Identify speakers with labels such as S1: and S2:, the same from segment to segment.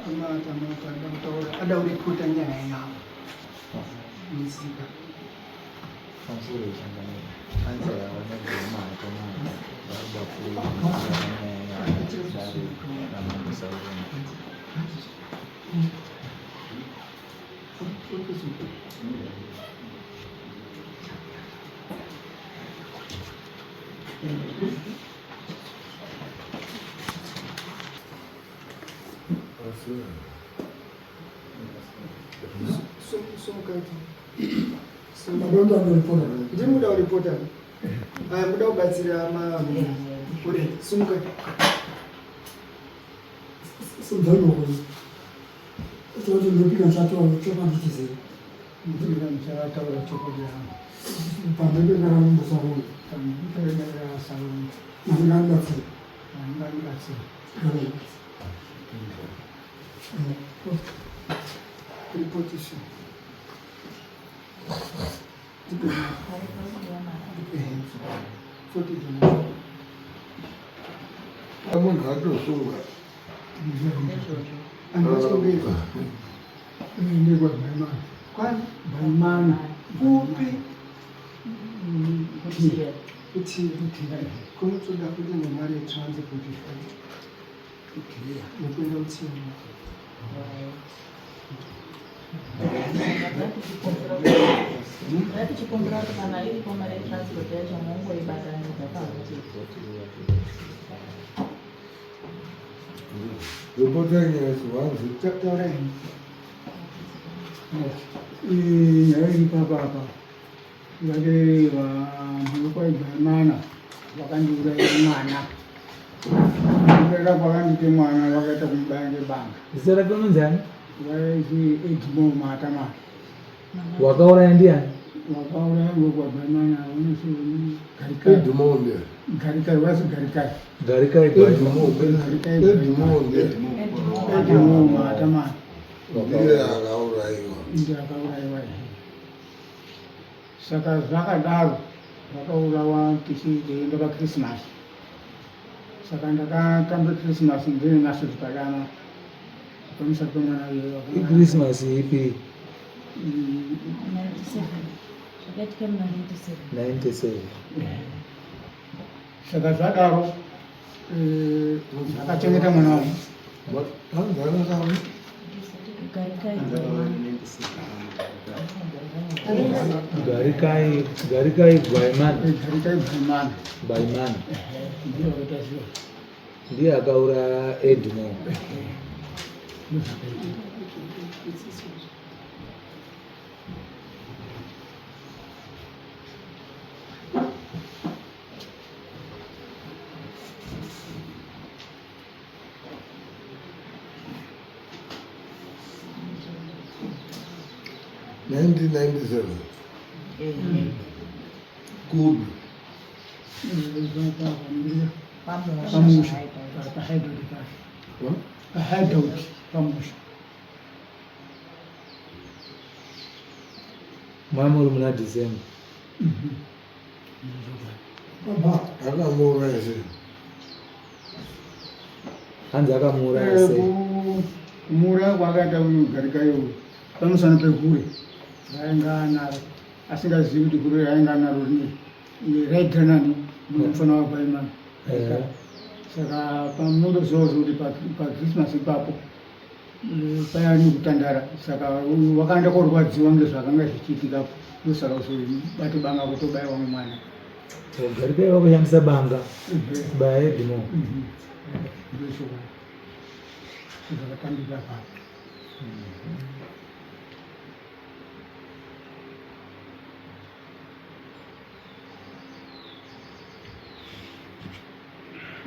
S1: Amata amata ada kutaura ada kuripota nyaya yavo musika.
S2: Pamusoro changamire, kanzura vanobvuma vakomana vakuda kunyora nyaya yavo kudare raMambo Saurombe.
S1: Ndimuda kuripota aya muda kubatsira ma uri sumuka Report issue.
S3: Munhu atosungwa.
S1: Kwani? Kupi? Kuti kunotoda kuti nemari yetransport nekuenda kutsiya.
S4: Ngatichikumbira kuti kana iripo mari yetransport yacho mongoibatanidza pamwe chete.
S3: Reporter nyaya zvivanzi.
S1: Taurai.
S5: Nyaya iri papapa vati vanhu vekwaibhaimana vakandiurayira mwana. Kuurayira kwakandiite mwana vakaita kumubaya ngebanga.
S2: Zita rake unonzi ani?
S5: Vaiti Edmore Matamata.
S2: Wakauraya ndiani?
S5: Wakauraya ngokwaBhaimana unosi Garikai.
S3: Edmore ndiye.
S5: Garikai wasi Garikai.
S2: Garikai
S5: Garikai.
S3: Edmore ndiye.
S5: Edmore Matamata.
S3: Ndiye akaurayiwa.
S5: Ndiye akaurayiwa. Saka zvakadaro vakaurawa tichienda paChristmas. Saka ndakatamba Christmas ndine naso zvipadama pamusoro pemwana uyo.
S2: IChristmas ipi?
S4: 97. Zvakaitika muna 97.
S2: 97.
S5: Saka zvadaro ndakachengeta mwana wangu.
S3: Hanzi anakawe.
S4: Garikai Bhaimana.
S2: Garikai Garikai Bhaimana.
S5: Garikai Bhaimana.
S2: Bhaimana.
S5: Ndiye wakaita zviro.
S2: Ndiye akauraya Edmore.
S5: Ndozvakaitika.
S3: 1997. Kupi?
S5: Pamusha. Pahideout pacho. Pahideout pamusha.
S2: Mamuri muna December.
S3: Akamuuraya sei?
S2: Hanzi akamuuraya sei?
S5: Kumuuraya kwaakaita uyu Garikai uyu pamusana pehure rainga anaro asingazivi kuti hure rainga anaro rine raigara nani mufana waBhaimana. Saka pamunondozivawo kuti paChristmas ipapo paya nekutandara saka wakaenda korwadziwa ngezvakanga zvichiitikapo ndosaka kuzobata banga kutobaiwa mwana.
S2: Garikai vakushandisa banga kubaya Edmore.
S5: Ndochokwadi zvakatambika apapo.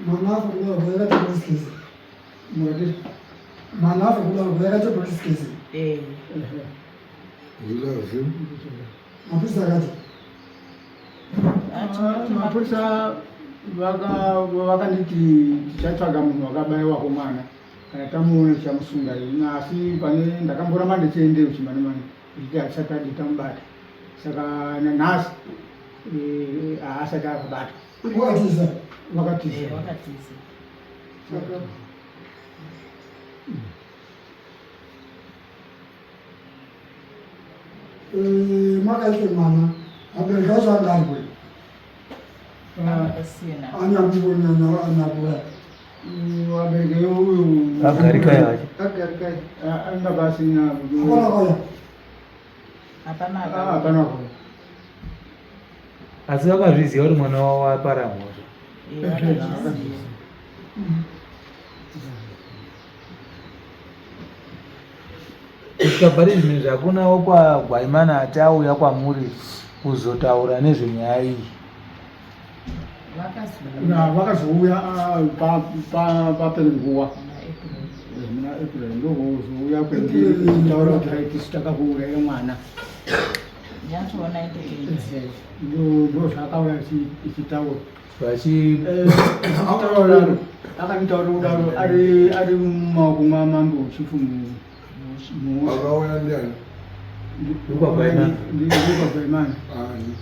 S1: Mwana afa kudaro yakaita police case.
S5: Mukati
S1: Mwana afa kudaro yakaita police case.
S3: Zvilazi.
S1: Mapurisa akati
S5: mapurisa vakanditi tichatsvaga munhu wakabaiwako mwana kana tamuona tichamusunga asi pane ndakamboramba ndichiendeyo chimanimani ndichiti hatisati tadi tamubata saka nanhasi haasati akabatwa.
S1: Wakatiza.
S5: Wakatiza.
S4: Wakatiza.
S1: Saka Makaite mwana abereki acho anga ari kwei?
S4: Asina.
S1: Anyakunyanya.
S5: Vabereki uyu
S2: Agarikai vacho.
S1: Agarikai.
S5: Anga pasina.
S1: Hapana kauya.
S4: Hapana.
S5: Hapana kauya.
S2: Asi vakazviziva kuti mwana wavo apara mhosva.
S4: Vakazviziva.
S2: Kusvika pari zvino izvi hakunawo kwaGwaimana ati auya kwamuri kuzotaura nezvenyaya iyi.
S4: Vakazouya.
S5: Vakazouya papere nguva.
S4: Muna April.
S5: Muna April ndokuzouya kwendiri kutaura kuti hai tisu takakuuraya mwana.
S4: Yatova 98.
S5: Ndo zvaakauya ichitaura.
S2: Vachi
S5: Akataura, akanditaura kudaro ari mumaoko mwamambo chifu Muusha.
S3: Akauya ndiani?
S2: Ndikwa
S5: Ndikwa
S3: Ani?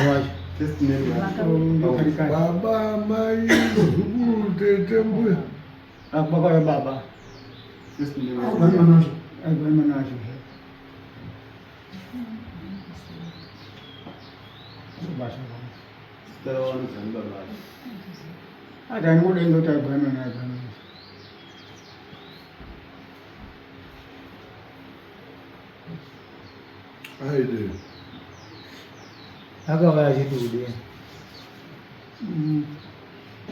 S2: wacho.
S5: Ndikarikai.
S3: Baba, mai, muzukuru, tete, mbuya.
S5: Akubakauya baba.
S1: Agwaimana acho.
S5: Agwaimana acho. Basa. Ati andingodenga kuti agwaimana agwaimana.
S3: Aide.
S2: Akauya achiti kudii?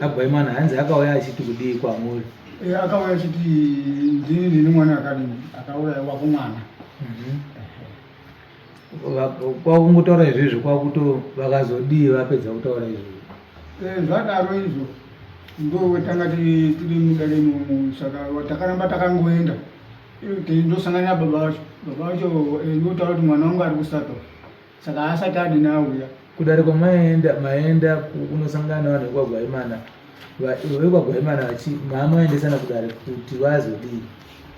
S2: AGwaimana hanzi akauya achiti kudii kwamuri?
S5: Akauya achiti ndini ndini mwana akadini akauraya wako mwana.
S2: Kwakungotaura izvizvi kwakuto vakazodii vapedza kutaura izvozvo?
S5: Zvadaro izvo ndo tanga tiri mudare imomo, saka takaramba takangoenda ndosangana nababa vacho. Baba vacho ndotaura kuti mwana wangu ari kusato, saka asati adini auya.
S2: Kudare kwamaenda maenda kunosangana nevanhu vekwaGwaimana, vekwaGwaimana vachi maamaendesana kudare kuti vazodii?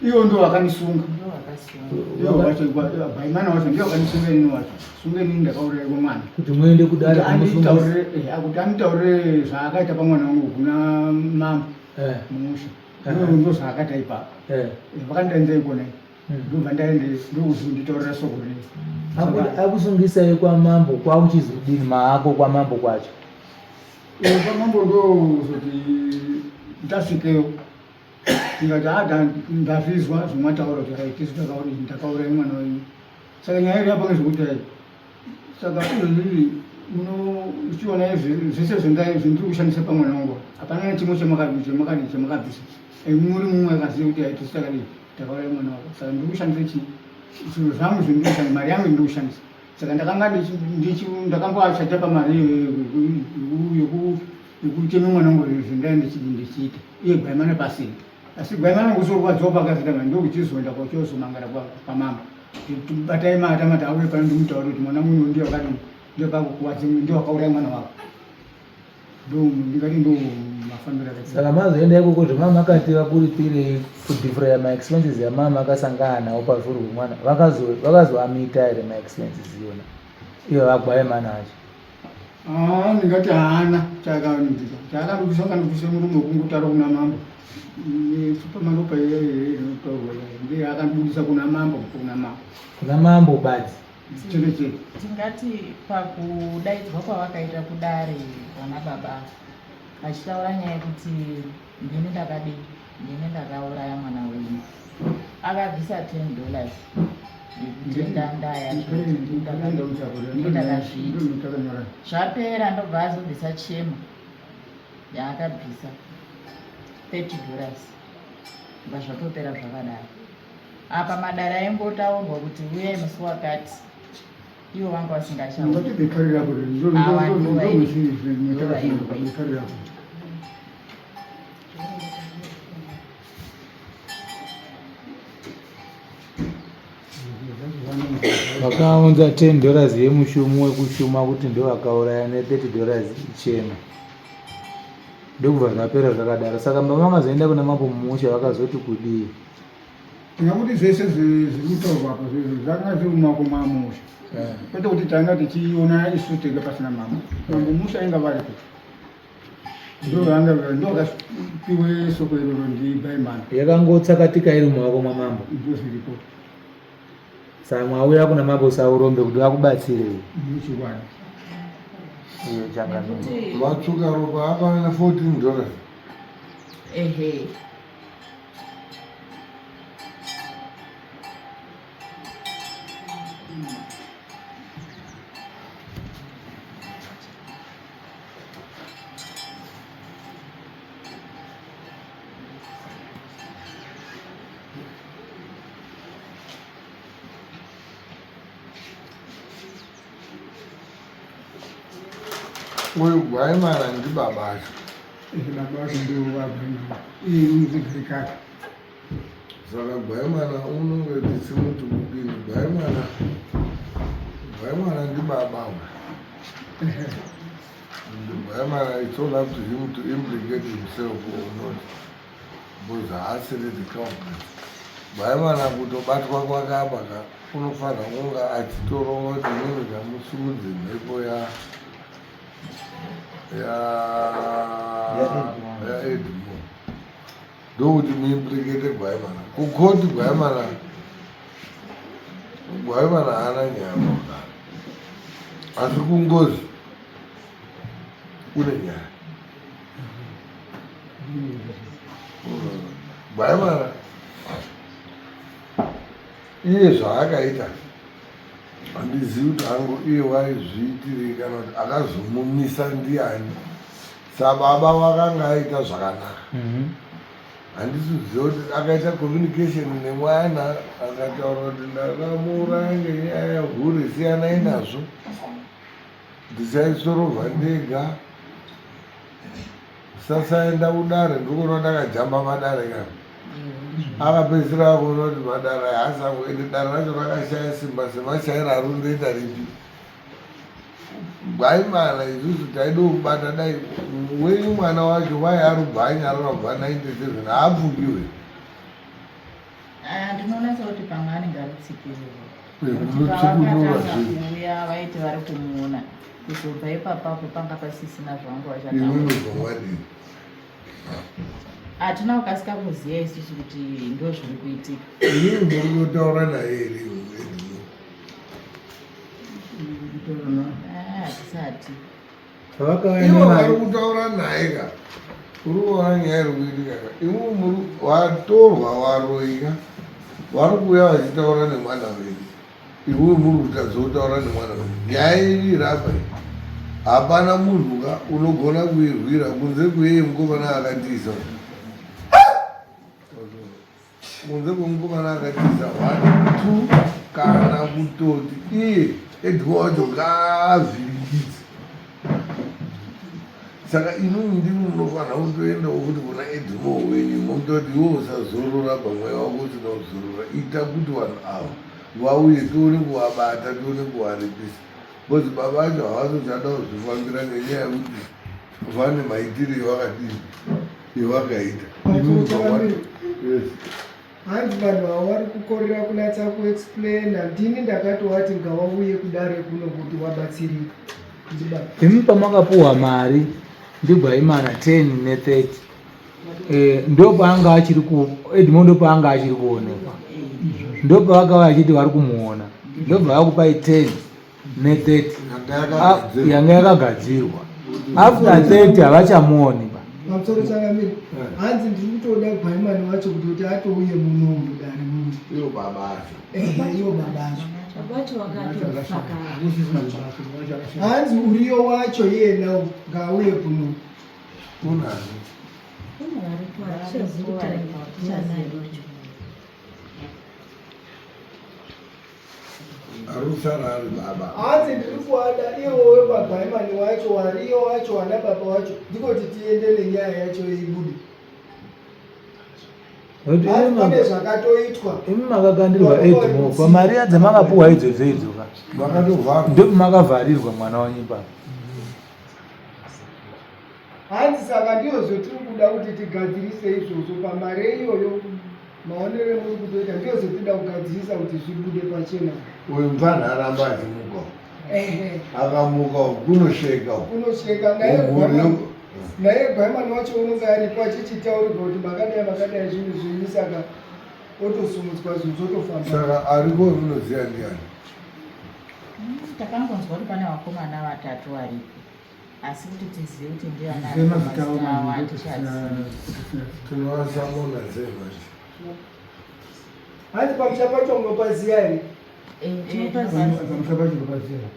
S5: Ivo ndo vakanisunga.
S4: Ndo vakasunga.
S5: Ivo vacho, Gwaimana wacho ndivo vakanisunga inini wacho, sunga inini ndakauraya mwana.
S2: Kuti muende kudare
S5: Kuti
S2: kunosungisa.
S5: anditaurire, kuti anditaurire zvaakaita pamwana wangu kuna mambo Muusha. Ndo zvaakaita ipapo. Vakandidaidza ikona, ndobva ndaende, ndokuzonditaurira soko rei.
S2: Akusungisai kwamambo kwakuchizodini maako kwamambo kwacho?
S5: Pamambo ndozoti ndasvikeyo ndikati ada ndazvizwa zvomataura kuti hai tisu ndakauraya mwana wenyu, saka nyaya iri apa ngezvekuti hai saka izvozvi munochiona zvese zvendiri kushandisa pamwana wangu, hapana nechimwe chemakadi chemakabvisa. Muri mumwe akaziva kuti hai tisu takadii takauraya mwana wako, saka ndiri kushandisa chii, zviro zvangu zvendiri kushandisa, mari yangu ndiri kushandisa, saka ndakanga ndakamboachaja pamari yekutema mwana wangu zvendai ndichiita iye Gwaimana pasina. Asi Gwaimana ngusorwadziwa pakazita mari, ndokuchizoenda kwachozomangara kwamambo, batai mata mata auye pano ndimutaure kuti mwana muno ndiye wakadini, ndiye wakakukuwadza, ndiye wakauraya mwana wako. Ndo ndingati ndo mafambiro akaita.
S2: Saka mazoenda ikoko zvemama makati vakuripirei kudefraya maexpenses yamama akasangana nawo parufu rwemwana, vakazoamita here maexpenses iyona iyo vaGwaimana acho?
S5: Ah, ndingati haana chaakandibvisa. Chaakandibvisa, akandibvisa murume wekungotaura kuna mambo pamalopa inotaurwa, ndiye akandibudisa kuna mambo, kuna mambo.
S2: Kuna mambo badzi.
S5: Chete chete.
S4: Tingati pakudaidzwa kwavakaita kudare vana baba vachitaura nyaya yekuti ndini ndakadii, ndini ndakauraya mwana wenyu, akabvisa $10 yekutenda ndaa yacho kuti ndini ndakazviita. Zvapera ndobva azobvisa chema yaakabvisa $30, bva zvatopera zvakadaro. Apa madare aingotaurwa kuti uyai musi wakati, ivo vanga vasingachauri.
S5: Ngati bekari rako.
S4: Awa,
S5: Bekari rako.
S2: Vakaunza $10 yemushumo wekushuma kuti ndovakauraya ne$30 ichena, ndokubva zvapera zvakadaro. Saka mama vakazoenda kuna mambo Mumusha vakazoti kudii?
S5: Tingakuti zvese zviri kutaurwa apo zvanga zviri mumaoko maMusha, kwete kuti tanga tichiona isu tega pasina mambo. Mambo Musha ainga varipo, ndo vakapiwe soko iroro ndiGwaimana.
S2: Yakangotsakatika iri mumaoko mamambo.
S5: Ndo zviripo.
S2: Saka mwauya kuna mambo Saurombe kuti vakubatsirei.
S5: Chokwadi.
S2: Iyo changamire.
S4: Nekuti
S3: Vatsvuka ropa akauya na 14 dollars.
S4: Ehe.
S3: Uyu Gwaimana ndibaba acho.
S5: Baba vacho ndivo vaGwaimana. Iye unozigirikaka.
S3: Saka Gwaimana unonge tichimuti kudini? Gwaimana Gwaimana ndibaba uyu. Gwaimana it's all up to him to implicate himself or not. Because haasiri the culprit. Gwaimana kutobatwa kwake apa ka unofanira kunge achitoronga kuti inini ndamusimudze mhepo ya ya
S2: Ya
S3: ya Edmore. Ndokuti muimplicate Gwaimana. Kukoti Gwaimana Gwaimana haana nyaya pakudaro. Asi kungozi kune nyaya. Gwaimana iye zvaakaita handizivi kuti hangu iye waizviitirei kana kuti akazomumisa ndiani. Sababa wakanga aita zvakanaka. Handisi kuziva kuti akaita communication nemwana akataura kuti ndakamuuraya ngenyaya yehure siyanai nazvo ndichaisorovha ndega sasaenda kudare ndikuona ndakajamba madare kana akapedzisira akuona kuti madare haasi angu ende dare racho rakashaya simba semashairo ari kundoita ripi Gwaimana isusu taida kubata dai wenyu mwana wacho wai arubva anyarara kubva 97 haapfukiwe.
S4: Ah, ndinoona sekuti pamwe anenge ari kutsikirirwa.
S3: Kunotsukunura zvinhu.
S4: Kuuya vaiti vari kumuona kuzobva ipapapo panga pasisina zvangu vachataura.
S3: Imimi bva
S4: Hatina kukasika kuziva isusu kuti ndo zviri kuitika.
S3: Imimi muri kutaura naye here?
S4: Ah, hatisati.
S2: Pavakauya
S3: Ivo vari
S2: nemari
S3: kutaura naye ka. Uri kuona nyaya iri kuitika ka. Ivo muri watorwa waroika. Vari kuuya vachitaura nemwana wedu. Iwe muri kutadza kutaura nemwana wedu. Nyaya iri iri apa iyi. Hapana munhu ka unogona kuirwira kunze kweiye mukomana akatiza. Kunze kwemukomana akatiza one two kana kutoti iye Edgar wacho ngaavhiringidze. Saka imimi ndimi munofanira kutoendawo futi kuna Edmore wenyu momutoti iwe usazorora pamweya wako usina kuzorora ita kuti vanhu ava vauye tione kuvabata tione kuvaripisa because baba vacho havasochada kuzvifambira nenyaya yekuti vane maitiro evakadini evakaita. Imimi
S1: Changamire.
S3: Yes.
S1: Hanzi vanhu ava vari kukorera kunatsa kuexplaina ndini ndakatovati ngavauye kudare kuno kuti wabatsirika ndibaba.
S2: Imi pamakapuhwa mari ndiGwaimana 10 ne30 eh, ndopaanga achiri ku Edmond ndopaanga achiri kuonekwa ndopavakava vachiti vari kumuona ndobva vakupai 10 ne30
S3: Yanga yakagadzirwa.
S2: Yanga yakagadzirwa after 30 havachamuoni ba
S1: Pamusoro changamire. Hanzi ndiri kutoda Gwaimani wacho kuti kuti atouye muno mudare muno.
S3: Ivo baba acho.
S1: Ehe, ivo baba acho.
S6: Vacho vakatofa kare.
S1: Hanzi uriyo wacho iyena ngauye kuno.
S3: Kunani?
S6: Kune varipo hatichazivi kuti
S4: Hatichazivi.
S6: wacho.
S3: Arusara ari baba.
S1: Hanzi ndiri kuada iwo wekwaGwaimani wacho wariyo wacho wana baba wacho ndikoti tiende nenyaya yacho ibude.
S2: Nokuti
S1: Hanzi
S2: imi
S1: pane zvakatoitwa.
S2: imi makakandirwa Edmore pamari dzamakapuhwa idzodzo idzo ka
S3: Vakatovharwa.
S2: ndopamakavharirwa mwana wenyu ipapo.
S1: Hanzi saka ndizvo zvatiri kuda kuti tigadzirise izvozvo pamari iyoyo maonero emuri kutoita ndizvo zvatinoda kugadzirisa kuti zvibude pachena.
S3: Uyu mufana aramba achimuka.
S1: Ehe.
S3: Akamuka kunosheka.
S1: Unosheka naye
S3: Mhuri
S1: Gwaimani naye Gwaimani wacho unonga aripo achichitaurirwa kuti makadai makadai zvinhu zvenyu saka Otosumudzwa zvinhu zvotofamba.
S3: Saka ariko unoziva ndiani?
S4: Takangonzwa kuti pane vakomana vatatu varipo asi kuti tizive kuti ndiani
S5: Zive mazita avo
S4: mazita avo
S5: manje
S4: hatichazivi.
S3: Tinovasamona sei manje?
S1: Hanzi pamusha pacho munopaziva here?
S4: Eh, tinopaziva.
S5: Pamusha pacho paziva.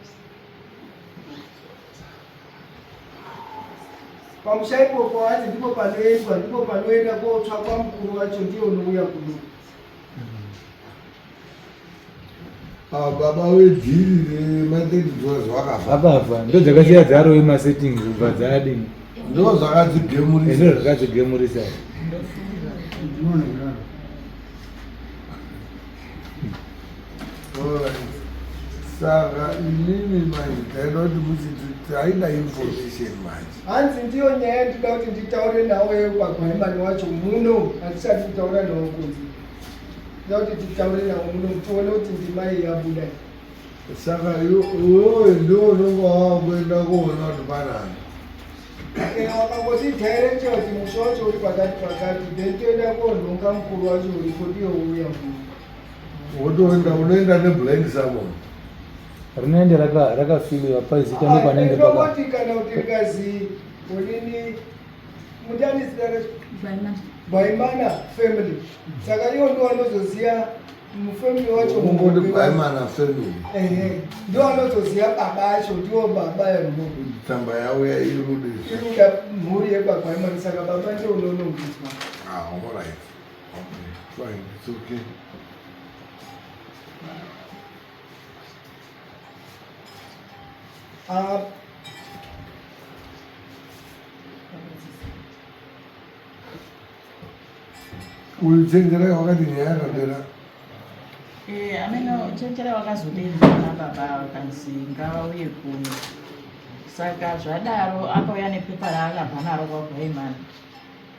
S1: Pamusha ipopo hanzi ndipo panoendwa, ndipo panoenda kotsvakwa mukuru wacho, ndiye unouya kuno.
S3: Ah, baba wedhiri rema30 dollars vakafa.
S2: Vakafa ndo dzakasiya dzarove masettings kubva dzadini.
S3: Ndo zvakadzigemurisa.
S2: Ndo zvakadzigemurisa.
S5: Ndinoona kudaro.
S3: Alright. Saka inini manje taida kuti muchiti taida information manje.
S1: Hanzi ndiyo nyaya yandinoda kuti nditaure nawo yekwagwaimani wacho muno, handisati kutaura nawo kunze. Ndoda kuti titaure nawo muno tione kuti ndima iyi yabuda.
S3: Saka iwewe ndiwe unonga wakuenda kuona kuti panani.
S1: Wakangoti director kuti musha wacho uri pakati pakati, then toenda konhonga mukuru wacho uripo ndiye ouya muno.
S3: Wotoenda unoenda neblind summon.
S2: Rinoende rakafiliwa pazita nepanenge paka.
S1: Ndongoti kana kuti rikazi onini mutani zita racho Gwaimana family. Saka iwo ndo vanozoziva mufamily wacho.
S3: Ungoti Gwaimana family.
S1: Ehe, ndo vanozoziva baba acho, ndiwo baba yemhuri.
S3: Tsamba yauya irude.
S1: Iruda mhuri yekwaGwaimana, saka baba ndiwo unonongedzwa.
S3: Ah, all right. Okay, fine, it's okay.
S1: Ah,
S3: Uyu chenjerai wakati nyaya yakapera.
S4: Eh, ameno chenjerai wakazodedzwa nababa vakanzi ngavauye kuno. Saka zvadaro akauya nepepa raakabva naro kwaGwaimana.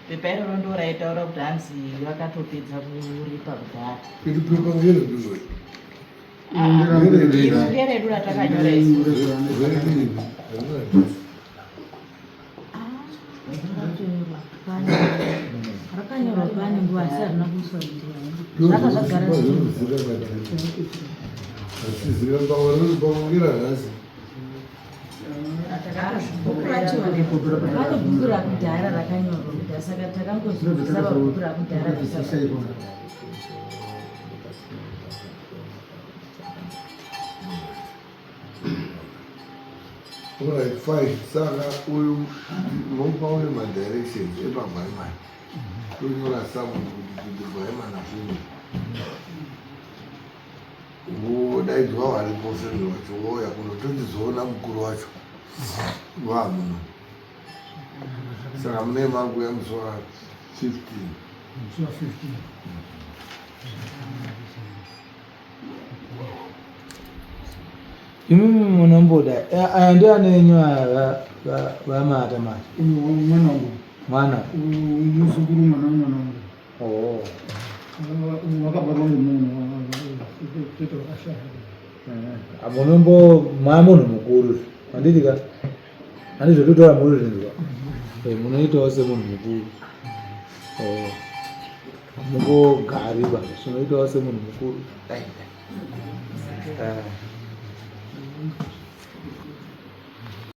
S4: Pepa iroro ndo raitaura kuti hanzi vakatopedza kuripa kudhara.
S3: Iri pepa ngeredu.
S4: Iro ngeredu ratakanyora isusu.
S6: Rakanyorwa pane nguva asi harina kuiswa zvaka zvagara
S3: Asizikangawangira nhasi.
S6: Bhuku racho pane bhuku rakudhara rakanyorwa kudhara, saka takangozvibvisa pabhuku rakudhara.
S5: Kubvisisa ipona.
S3: Alright, fine. Saka uyu mupa uyu madirections epagwaimani. Tonyora summon kuti Gwaimana family. Wodaidzwa varipo family wacho wouya kuno tochizoona mukuru wacho vamuno. Saka mune makuya musi wa 15.
S5: Musi wa 15.
S2: Imimi munomboda aya ndiani enyu aya vamata mata?
S5: Uyu mwana wangu.
S2: Mwana.
S5: Uyu muzukuru mwana wamwana wangu.
S2: Oh.
S5: Uyu wakabarwa ngemunhu tete wakashaya.
S2: Munombo mwa munhu mukuru handiti ka? Handizvo totora muri zvinzwa. Munoitawo semunhu mukuru. Oh. Mungogari ba, munoitawo semunhu mukuru.